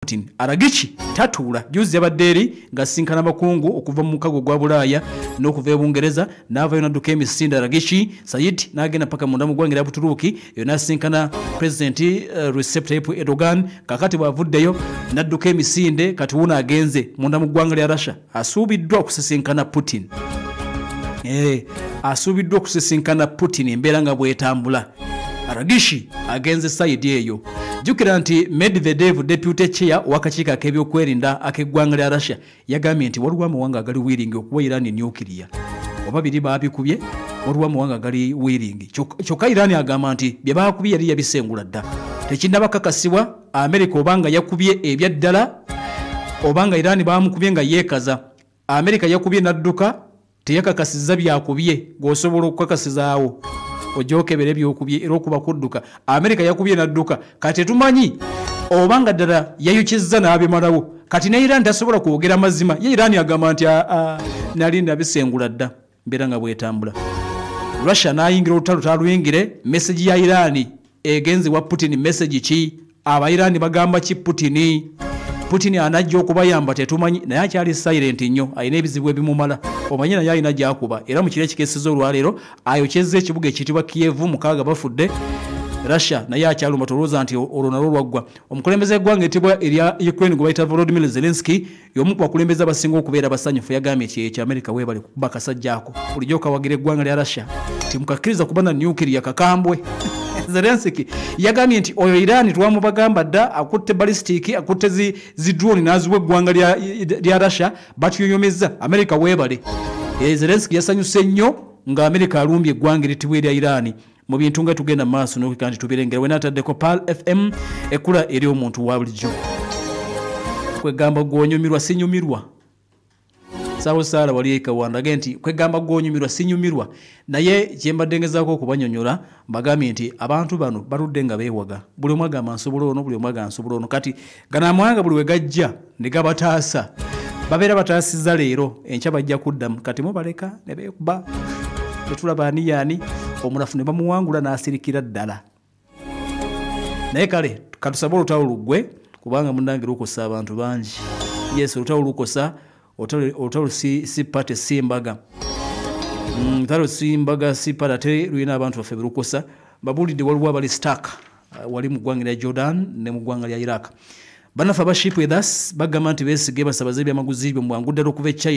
Putin. Araghchi tatuula. Juzi yabadde eri ng'asinkana abakungu okuva mu mukago gwa Bulaaya n'okuva e Bungereza, n'avaayo n'adduka emisinde Araghchi Said n'agenda paka munda mu ggwanga erya Buturuuki, eyo n'asinkana President Recep Tayyip Erdogan. Kakati bw'avuddeyo n'adduka emisinde, kati wuno agenze munda mu ggwanga lya Russia, asuubiddwa okusisinkana Putin. Asuubiddwa okusisinkana Putin embeera nga bw'etambula. Araghchi agenze side eyo. Jjukira nti Medvedev, deputy chair ow'akakiiko ak'ebyokwerinda ak'eggwanga lya Russia, yagambye nti waliwo amawanga agali willing okuwa Iran nuclear, oba biri baabikubye, waliwo amawanga agali willing. Kyokka Iran agamba nti bye baakubye yali yabisengula dda, tekinnabakakasibwa America obanga yakubye ebyaddala obanga Iran baamukubye nga yeekaza. America yakubye n'adduka, teyakakasizza byakubye. Gw'osobola okukakasizaawo ojokebere byokubye era okuba kudduka. America yakubye n'adduka, kati tetumanyi obanga ddala yayokeza n'abimalawo. Kati ne Iran tasobola kwogera mazima, ye Iran agamba nti nali nabisengula dda. Mbeera nga bwetambula, Russia n'ayingira olutalo taluyingire. Message ya Iran egenze wa Putin, message ki? Aba Iran bagamba ki Putin? Putin anajja okubayamba tetumanyi, naye akyali silent nnyo, alina ebizibu ebimumala, omanyi naye alina gy'akuba. Era mu kiro ekikeesezza olwaleero ayokyezza ekibuga ekiyitibwa Kiev, 6 bafudde. Russia naye akyalumba, tolowooza nti olwo nalwo lwaggwa. Omukulembeze w'eggwanga eritibwa erya Ukraine gwe bayita Volodymyr Zelensky y'omu ku bakulembeze abasinga okubeera abasanyufu, yagambye nti ekyo America weebale kukuba akasajja ako, bulijjo kawagira eggwanga lya Russia, timukakkiriza kuba na nuclear kakambwe. Zelensky yagambye nti oyo Iran twamubagamba dda, akutte ballistic, akutte zi drone n'aziwa eggwanga lya Russia, batuyonyomezza, America weebale. Zelensky yasanyuse nnyo nga America alumbye eggwanga eritibwa erya Iran. Mu bintu nga tugenda mu maaso n'okweka nti tubirengera, wena ataddeko Pearl FM ekkula eri omuntu wa bulijjo. Kwegamba gw'onyumirwa sinyumirwa. Saawo Saala wali ekawanda age nti kwegamba gw'onyumirwa sinyumirwa, naye kye mbadde ngezaako okubanyonyola, mbagambye nti abantu bano baludde nga beewaga, buli omu agamba nsobola ono, buli omu agamba nsobola ono. Kati gano amawanga buli we gajja ne gabataasa, babeera bataasizza leero, enkya bajja kuddamu. Kati mubaleka ne beekuba, tetulaba ani yaani omunafu ne bamuwangula n'asirikira ddala. Naye kale katusabe olutalo luggwe, kubanga munnange lukosa abantu bangi. Yes, olutalo lukosa, olutalo si party, si mbaga. Olutalo si mbaga, si party, ate lulina abantu baffe berukosa. Babuulidde waliwo abali stuck wali mu ggwanga lya Jordan ne mu ggwanga lya Iraq. Bannaffe aba Ship With Us bagamba nti beesige basabaze ebyamaguzi byo mu bwangu ddala okuva e China.